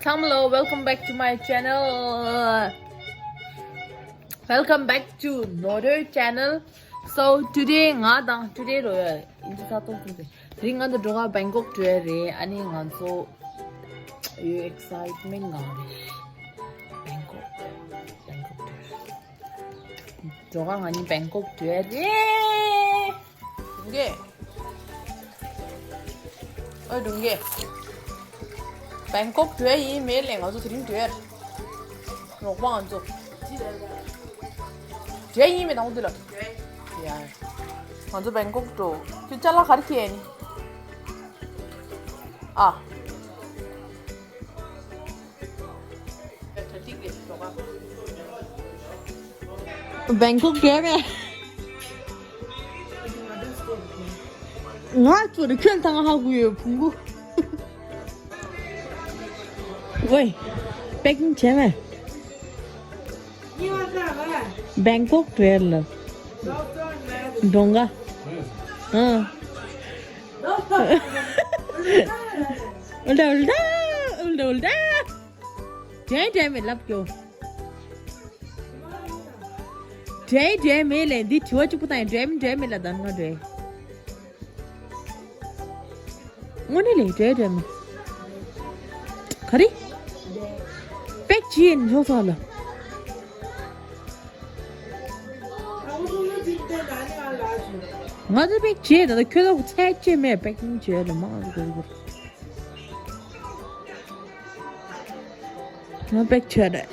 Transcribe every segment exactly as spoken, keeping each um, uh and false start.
ཚང་མ་ལོ། Welcome back to my channel. Welcome back to another channel. So today ང་དང་today རོ་ཡ་ཨིན་ཇི་ས་ཏོག་ཏོག་ཏེ། དེ་རིང་ང་ཚོ་འགྲོ་ག་བེང་ཀོག་འགྲོ་ཡ་རེད། ཨ་ནི་ང་ཚོ་ཡོད་excitement གང་རེད། བེང་ཀོག་བེང་ཀོག་འགྲོ་ཡ་རེད། འགྲོ་ག་ང་གཉིས་བེང་ཀོག་འགྲོ་ཡ་རེད། སྒྲུང་རྒྱས། ཨོ་སྒྲུང་རྒྱས། བེང་ཀོག་འགྲོ་ཡ་ཡིན་མེད་ལས་ང་ཚོ་དེ་རིང་འགྲོ་ཡ་རེད། རོགས་པ་ང་ཚོ། འགྲོ་ཡ་ཡིན་མེད་དང་འདི་ལ། ཡ། ང་ཚོ་བེང་ཀོག་འགྲོ། ཁྱོད་ཅ་ལག་ག་རེ་ཁྱེར་ཡ་ཡིན། ཨ། བེང་ཀོག་འགྲོ་ཡ་མེད། ང་ཚོར་ཁྱོད་དང་ཧ་གོ་ཡོད་ཕུང་པོ། ཝེ། པེ་ཀིང་བྱས་མེད། བེང་ཀོག་འགྲོ་ཡ་ལ། འགྲོ་ག་ཨང་། ཨུལ་ཏ་ཨུལ་ཏ་ཨུལ་ཏ་ཨུལ་ཏ་ཨུལ་ཏ། འགྲན་འགྲན་མེད་ལབ་ཀྱོ། འགྲན་འགྲན་མེད་ལས་འདི་དྲི་བ་གཅིག་པུ་བཏང་ཡིན། འགྲན་འགྲན་མེད་ལ་ད་ང་འགྲན། དངོས་གནས་ལས་འགྲན་འགྲན་མེད། ག་རེ། པེག་བྱེད་ཡིན་ཆོག་ཚང་ལ། ང་ཚོ་པེག་བྱེད་ད་ལྟ་ཁྱོད་ཚོ་ཚད་ཅེས་མེད། པེག་ཀིང་བྱེད་ལ་མང་ཚོ་དགོས་དགོས། ང་པེག་བྱས་རེད།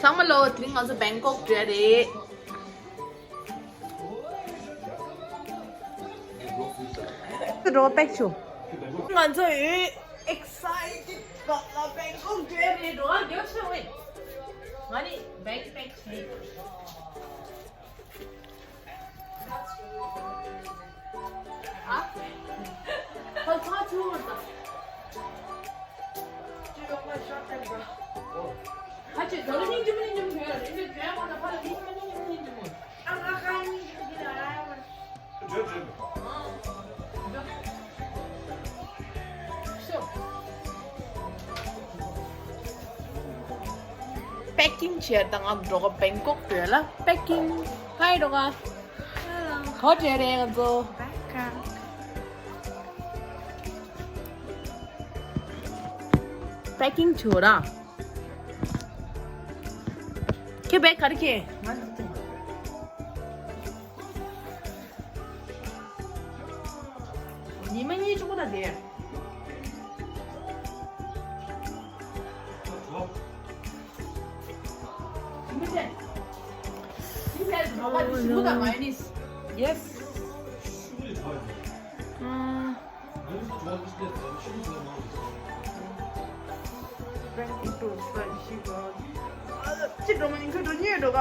ཚང་མ་ལོ། དེ་རིང་ང་ཚོ་བེང་ཀོག་འགྲོ་ཡ་རེད། རོ་པེག་ཆུ། ང་ཚོ་ཡོད་excited ག་ལ་བེང་ཀོག་འགྲོ་ཡ་རེད། རོ་ཨ་རྒྱབ་ཤོག་ཝེ། ང་ནི་བེག་པེག་བྱས། པེག་ཀིང་བྱས་དང་ང་འགྲོ་ག་བེང་ཀོག་བོད་ལ་པེག་ཀིང་ཧའི་འགྲོ་ག་ག་བྲེ་རེ་ང་ཚོ་པེག་ཀིང་བྱོས་ར། ཁྱེད་བེག་ག་རེ་ཁྱེད། ཉི་མ་གཉིས་གཅིག་པོ་དང་བསྡད། ཉི་མ་བཅས། ཉི་མ་བཅས་འགྲོ་བ་འདི་ཞིམ་པོ་དང་མ་ཡོ་ནི་སི། Yes. ཨང་། ཅི་འགྲོ་མ་ཡིན་ཁུ་འགྲོ་ཉེ་འགྲོ་ག་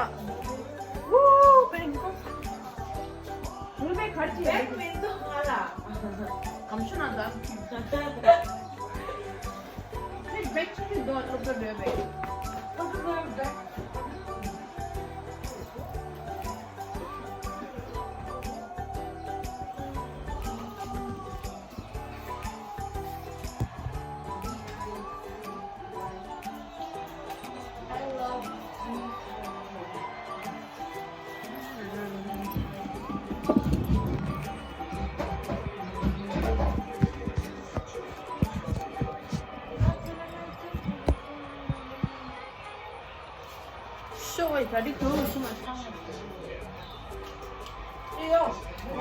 ཝུ་བེང་ཀོག་བུ་བེ་གར་ཅི་བེང་མེན་ཏོ་ཧ་ལ། གམ་ཤུ་ན་ད། ཁྱེད་བེག་ཆུ་ཁྱེད་འདོད་སློབ་གྲྭ་འདོད་བེག་སློབ་གྲྭ་འདོད་བེག་ཤོ་བའི་ག་དི་གོ་སུ་མ་ཚང་མ་ཡོ། ཁྱོད་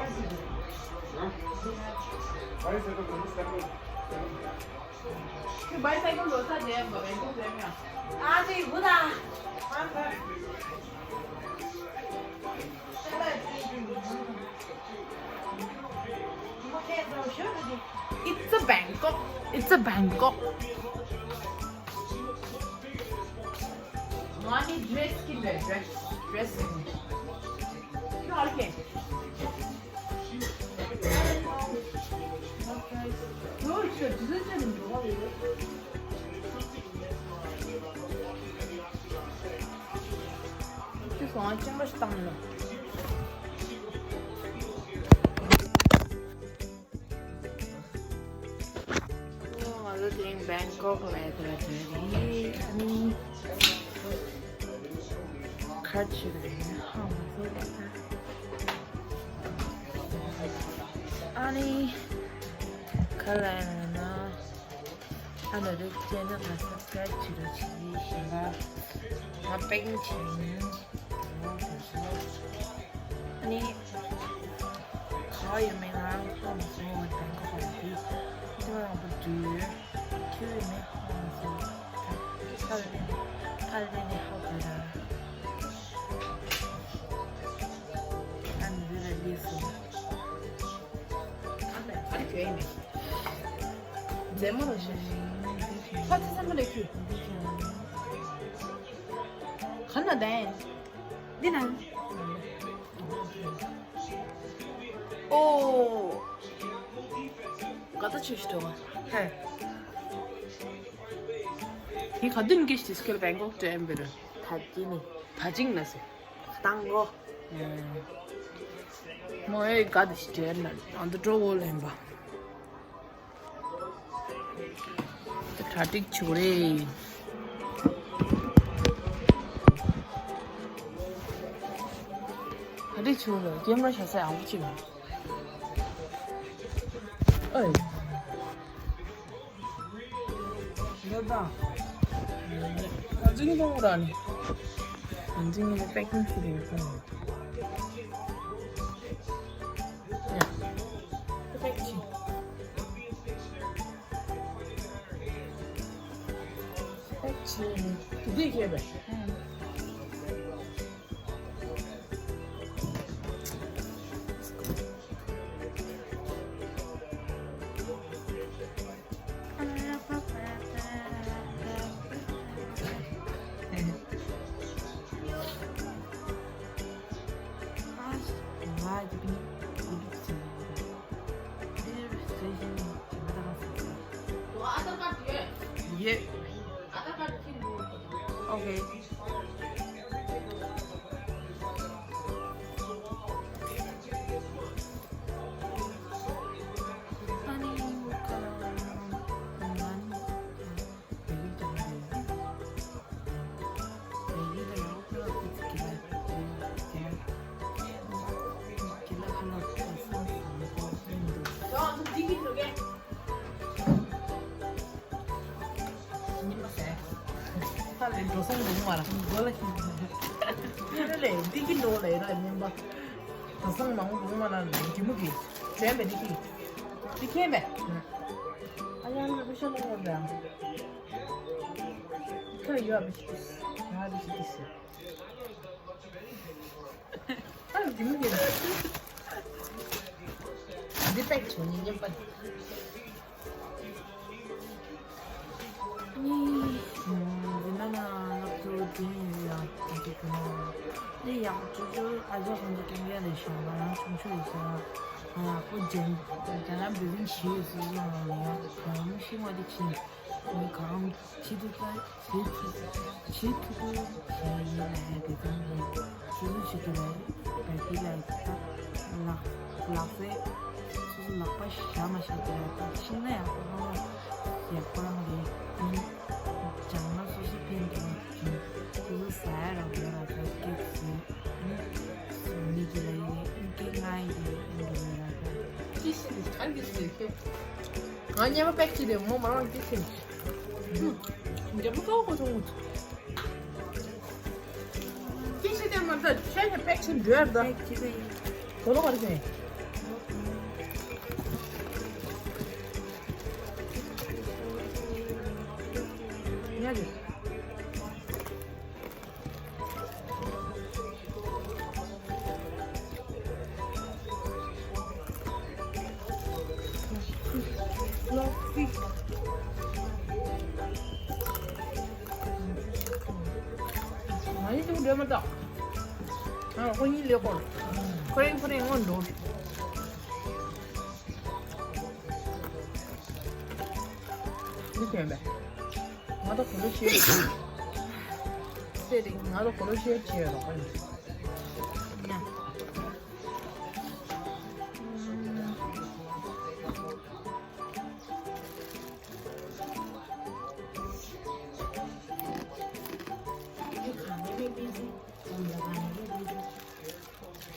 བའི་སའི་ཀལ་ལོ་ས་རྒྱས་པ་རེད་འདུག་རེད་མ། ཨ་ཙི་བུ་ད། It's a Bangkok. It's a Bangkok. ང་ནི་ཌི་རེ་སི་ཀིན་རེད། ཌི་རེ་སི་ཌི་རེ་སི་ཀིན། ཁྱོད་ཨར་ཀེ། ཁྱོད་ཁྱོད་ཌི་རེ་སི་ཀིན་འགྲོ་བ་ཡོད། ཁྱོད་སོང་ང་ཅང་མ་ཞིག་བཏང་ནོ། ང་ལོ་དེ་ བེང་ཀོག་ལ་ཡ་དེ་ལ་འགྲོ་རེད། ཨ་ནི་ཁ་ཆུ་རེད། ཧ་མ་སོ་ལ་ད། ཨ་ནི་ཁ་ལ་ཡ་ན། ཨ་ནི་རིགས་ཅན་ནི་ང་སབ་སི་ཀ་རེབ་བྱེད་རོགས་བྱེད་ཞིང་ལ། ང་པེ་ཀིང་བྱེད་ཡིན། ཨ་ནི། ག་ཡོད་མེད་ང་རང་ཚོ་མ་སོང་བ་དང་ག་པར་འདི། འདི་མ་རང་པོ་འདུག་ཁྱོད་ཡོད་མེད་ང་མ་སོང་། ད་ཧ་ལས་ནས་ཧ་ལས་ནས་ཧ་གོ་ད། ཨ་ནི་འདི་ལ་སླེབས་སོང་། ཨ་ལས་ཨ་ལས་ཁྱོད་ཡོད་མེད། མཛེས་མོ་རང་ཤོག་ཁ་ཚ་ཚ་མོ་ལས་ཁྱོད། ག་ན་ད་ཡིན། འདི་ན། ཨོ། ག་ད་ཆུ་ཞིག་འགྲོ་བ། ཧེ། ཡི་ག་དུན་གེ་ཞིག་སྐྱོར་བེང་ཀོག་ཏུ་ཨེམ་བེ་རུ། ད་ཅི་ནི། ད་ཅིང་ན་སེ། དང་གོ། མོ་ཨེ་ག་དུ་ཞིག་དྲན་ན་ཨ་འདུ་འགྲོ་འོ་ལེན་པ། གྲ་སྒྲིག་བྱུང་རེད། གྲ་སྒྲིག་བྱུང་རེད། ཀེམ་ར་བཞག་ས་ཡག་པོ་ཅིག་མ། ཨོའི། འདི་དང་། ང་ཚོ་གཉིས་ཀ་འུ་ར་ནི། ང་ཚོ་གཉིས་ཀ་པེ་ཀིང་བྱེད་ཀྱི་ཡོད་ཀྱང་། ཡ། པེ་ཀིང་བྱེད། པེ་ཀིང་བྱེད་ནི། འདི་ཁྱེར་བས། ཡེ། ཨོ་ཁེ། ཉིན་པ་ཟེར། ཧ་ལས་འགྲོ་སོང་འདུག་མ་ལ། འགྲོ་ལ་ཁྱེད། ཁྱེད་ལས་འདི་གི་འགྲོ་ལས་ར་ཉིན་པ། འགྲོ་སོང་མང་པོ་འདུག་མ་ལ་ནི་གི་མུ་གི། དྲན་པས་འདི་གི། འདི་ཁྱེད་པས། ཨ་ཡང་ལ་བུ་ཤ་ལ་ཡོད་ར། ཁ་ཡོད་བུ་ཤ་ཏིས། ང་བུ་ཤ་ཏིས། ཨ་གི་མི་གི། འདི་པེག་བྱུང་ནི་མཉམ་པ། ནི། འདི་ན་ན་ང་ཚོ་འདི་ཡང་འདི་གི་ནོ། འདི་ཡང་ཅུ་ཅུ་ཨ་ཅག་ཁོང་ཚོ་ཀེང་ཀེང་ལས་བྱུང་བ་ཡང་ཆུང་ཆུང་ཡོད་ས། ང་ཡག་པོ་ཇན་ཇན་ན་བི་ལིང་ཞིག་ཡོད་ས་ཡོང་ལ་ཡང་གང་ཤི་མ་འདི་ཕྱིན། ངས་གང་ཕྱི་དུ་ལྟ། བྱེད་ཐུབ་བྱེད་ཐུབ་ཐུབ་བྱས་ཡིན་ལ་ཡ་དེ་ཙམ་ཡིན། ཆུ་ཚོད་བཞི་དུ་ལ་བལ་ཏི་ལ་ད་ལག་ལག་ཟས་སོ་སོ་ལག་པ་བཞག་མ་བཞག་དེ་ལ་ད་ཤིང་ན་ཡག་པོ་ཧང་ལ་ཡག་པོ་རང་རེད་ཡིན། སྦྱང་ན་སོ་སོ་ཕན་གྱི་ཡིན། སོ་སོ་ཟ་ཡ་རང་རེད་ལ་ད་སྐད་ཟིན་ནི་སོ་མི་གི་ལ་ཡིན་སྐད་ང་ཡི་ལ་ཡིན་གི་ལ་ཡ་ད་ཅི་ཤི་ནི་གང་གི་ཤི་ནི་ཁྱོད། ང་སྙེ་མ་པེག་ཅི་རེད་མོ་མ་རང་ཅི་ཤི་ནི། རྒྱབ་ལོ་ཀའོ་ཀོ་ཚོང་ངུ། ཅི་ཤི་དེ་མ་ཚད་ཁྱེད་ཀྱི་པེག་ཆེན་འགྲོ་ཡར་ད། གོ་ལོ་ག་རེ་ཟེར། ཉལ་རེ། ང་ཡི་ཅུང་འདྲེ་མ་ད། ང་ཁོ་གཉིས་ལས་ཁོ། ཁོ་རེ་ཁོ་རེ་སྔོན་འགྲོ། འདི་གྱོན་པས། ང་ད་གོ་ལོ་ཤེས། ཚེ་རིང་ང་ད་གོ་ལོ་ཤེས་བྱས་ཡོད་རོགས་པ་ཡིན། ན།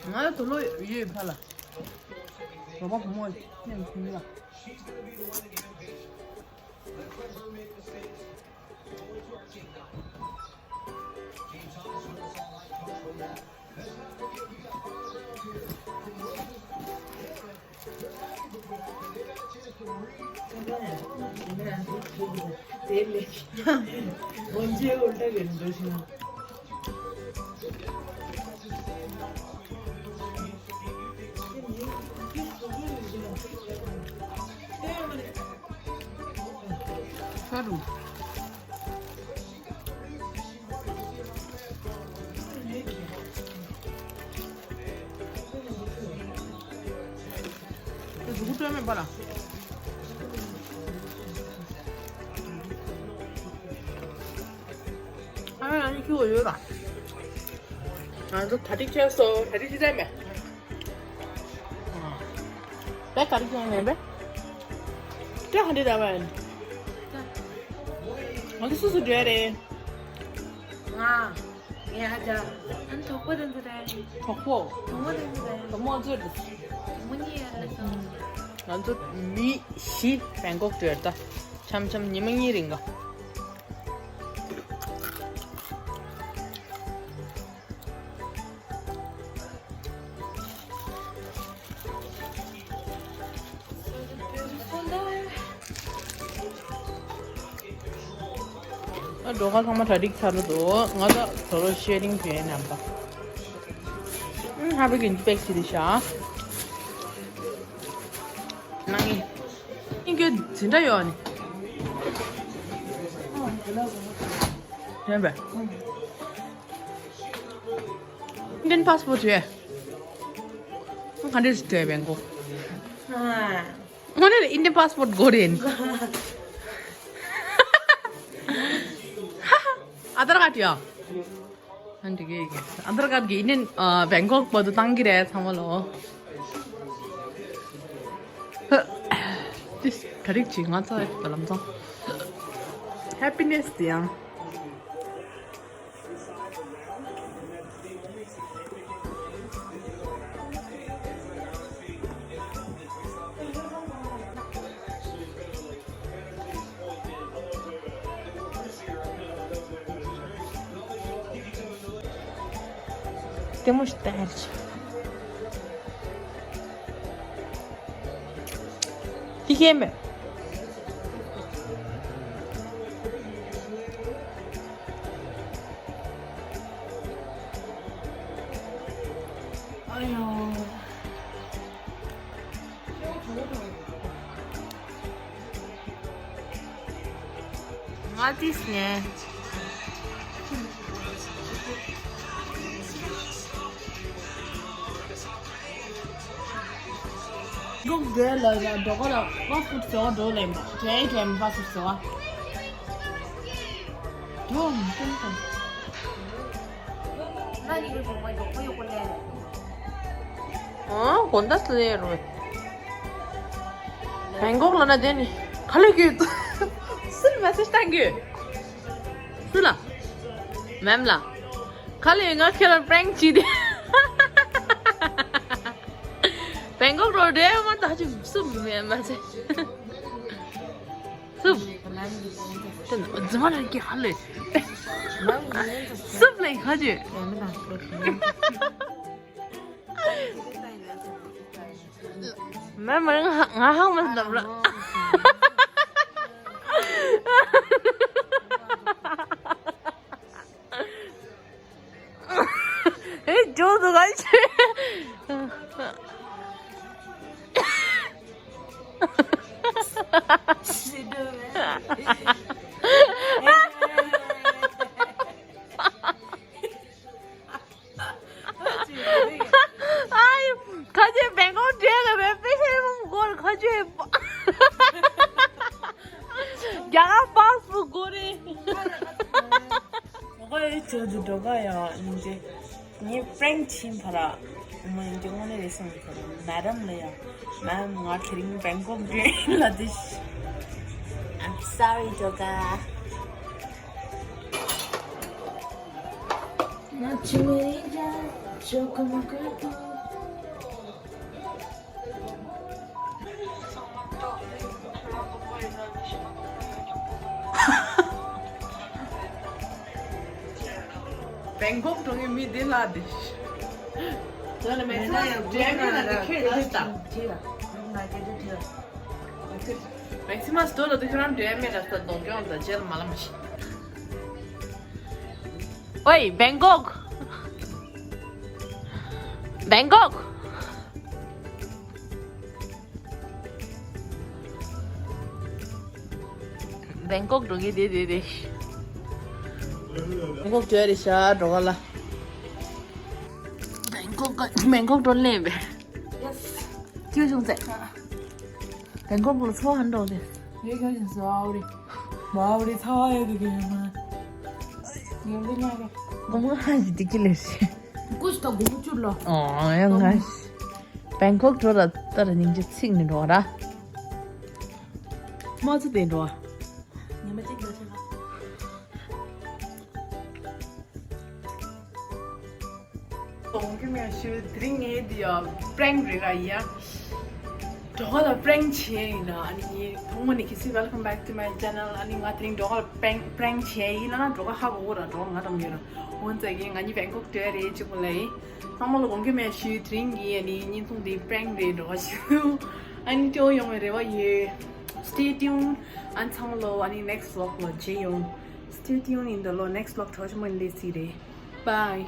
ང་ལ་དུག་ལོག་ཡོད་ཕ་ལ། རོགས་པ་བུ་མོ་ནས་ཁུངས་ལ། གཟུགས་པོ་སྤྲོད་མེད་པ་ལ། ཨ་ནི་ཁྱུ་ཡོད་ལ། ང་ཚོ་གྲ་སྒྲིག་བྱས་སོང་། གྲ་སྒྲིག་ཅི་བྱས་མེད། ད་ག་རེ་བྱས་མེད་པས། ད་ག་འདྲ་ད་བས། ང་ཚོ་སུ་སུ་འགྲོ་ཡ་རེད། ང་། ངའི་ཨ་ཅག་ཨ་ནི་གྲོགས་པོ་དེ་ཚོ་རེད། གྲོགས་པོ། གྲོགས་མོ་དེ་ཚོ་རེད། གྲོགས་མོ་ཚོ་རེད། གྲོགས་མོ་གཉིས་ཡ་རེད་སོང་། ང་ཚོ་མི་བཞི་བེང་ཀོག་འགྲོ་ཡ་ད། འཆམ་འཆམ་ཉི་མ་གཉིས་རིང་ག་ཨ་འགྲོ་ཁ་ཚང་མ་གྲ་སྒྲིག་ཚར་འདུག་ང་ད་དོ་རོ་ཤེ་རིང་བྱས་ནམ་པ། ཨུམ་ཧ་པ་གིན་པེག་བྱེད་དེ་ཤ། ནང་ངི་ཨིན་གྱི་འཛིན་གྲྭ་ཡོད་ནི། ཡོད་པས། Indian passport ཡོད། ག་འདྲས་སྤྲད་པས་གོ། དངོས་གནས་Indian passport དགོས་རེད། ཨ་དར་ཀར་ཡ། ཨ་འདི་གེ་གེ། ཨ་དར་ཀར་གི་Indian ཨ་བེང་ཀོག་བར་དུ་བཏང་གི་རེད་ཚང་མ་ལོ། ཏིས་ག་རིག་ཅིག་ང་ཚོ་ལམ་སང་། Happiness དེ་ཡང་། ལྟད་མོ་ཞིག་ལྟ་ཡ་རེད། ཤེས་མེད། ཨ་ཡོ། ང་ཏིས་ནས། འགུག་དགོས་ལ་ཡ་འགྲོ་ག་ལ་ཕ་སུ་ཟེར་བ་འགྲོ་ལེན་པ་དྲན་དྲན་ཕ་སུ་ཟེར་བ། འགྲོ་མི་སྟོན་དང་། ང་ནི་གོ་ཡོག་པོ་ལས། ཨོ་གོ་ད་སུ་ཡེ་རོ། བེང་ཀོག་ལ་ན་དེ་ནི་ག་ལེ་གི་སུ་ལ་མེ་སེ་ཇི་བཏང་གི། སུ་ལ། མེམ་ལ། ག་ལེ་ང་ཁྱེད་ལ་པྲེང་བྱེད་དེ། བེང་ཀོག་རོ་རེ་མ་ད་ཅི་སུ་མེ་མ་ཟེ། སུ། དེ་ན་རྫི་མ་ལ་གི་ཧ་ལེ། སུ་ལེ་ཁ་ཅི། མ་མ་ང་ང་ཧང་མ་ལབ་ར། ཨེ་ཇོ་དུ་ག་ཆེ། ཨའི། ཁ་ཆེ་བེང་ཀོག་འདྲེ་གི་བེ་པེ་ཤེ་མོ་གོར་ཁ་ཆེ། རྒྱ་གར་པཱ་སི་པོར་དགོས་རེད། ང་ཡི་ཇོ་དུ་འགྲོ་ག་ཡ་ནི་ཇེ། ངས་པྲེང་ཕྱིན་ཕ་ར། མ་ཡིན་གྱི་དངོས་གནས་རེད་སོང་ཁ་ར་མེ་ཌམ་ལ་ཡ། མེམ་ང་དེ་རིང་བེང་ཀོག་འདྲེ་ལ་དེ། I'm sorry ཇོ་ག་ང་ཆི་མེ་རི་ཇ་ཇོ་ག་མ་ཀར་ཏོ། བེང་ཀོག་འགྲོ་མཁན་མི་དེ་ལ་དེ། ད་ནི་མེག་སི་མ་སི་ཊོར་ལ་དེ་ཁྱེད་ལ་ད། མེག་སི་མ་སི་ཊོར་ལ་དེ་ཁྱེད་རང་འདྲེ་མེད་ལ་ས་གདོང་སྐྱོང་དང་རྗེས་ལ་མ་ལ་མ་ཤི། ཨོའི་བེང་ཀོག་བེང་ཀོག་བེང་ཀོག་འགྲོ་གི་དེ་དེ་དེ། བེང་ཀོག་འགྲོ་རེད་ཤག་འགྲོ་ག་ལ། བེང་ཀོག་ག་བེང་ཀོག་འགྲོ་ལེན་པས། ཡེས། ཅི་བྱུང་ཚེ། བེང་ཀོག་ལ་ཚོ་ཧན་འགྲོ་དེ། ཡེ་ག་ཅི་སོ་ཨའོ་རེད། མ་ཨའོ་རེད་ཚ་བ་ཡོད་དེ་གི་མ། ཡོད་དེ་ཉག་གི། གོ་མོ་ཧ་ཞི་དེ་ཀི་ལེ་ཤི། ཀུ་ཤི་ད་གོ་མོ་བཅུར་ལོ། ཨོ་ཡང་ང་ཤི། བེང་ཀོག་འགྲོ་ལ་ལྟ་ར་སྙིང་རྗེ་ཚིག་ནས་འགྲོ་ར། མ་ཚུ་དེ་འགྲོ། ཉི་མ་གཅིག་འགྲོ་ཆེ་ལ། གོང་གི་མེ་ཤུ་དེ་རིང་ངའི་དེ་ཡ་པྲེང་རེད་ར་ཡ། འགྲོ་ག་ལ་པྲེང་བྱས་ཡིན་ན་ཨ་ནི་ཐོག་མ་ནས་གལ་སྲིད། Welcome back to my channel. ཨ་ནི་ང་དེ་རིང་འགྲོ་ག་ལ་པྲེང་པྲེང་བྱས་ཡིན་ན་འགྲོ་ག་ཧ་གོ་གོ་ར་འགྲོ་ག་ང་དང་མྱོང་ར། འོན་ཙང་གི་ང་གཉིས་བེང་ཀོག་འགྲོ་ཡ་རེད་གཅིག་པོ་ལ་ཡིན། ཚང་མ་ལ་གོང་གི་མེ་ཤུ་དེ་རིང་གི་ཨ་ནི་བརྙན་ཐུང་དེ་པྲེང་རེད་འགྲོ་ག་ཞུ། ཨ་ནི་སྐྱོ་ཡོང་བའི་རེ་བ་ཡོད། Stay tuned. ཨ་ནི་ཚང་མ་ལ་ཨ་ནི་next vlog ལ་མཇལ་ཡོང་། Stay tuned in the lo next vlog. གྲོགས་ཆེན་མོ་འདི་སི་རེད། Bye.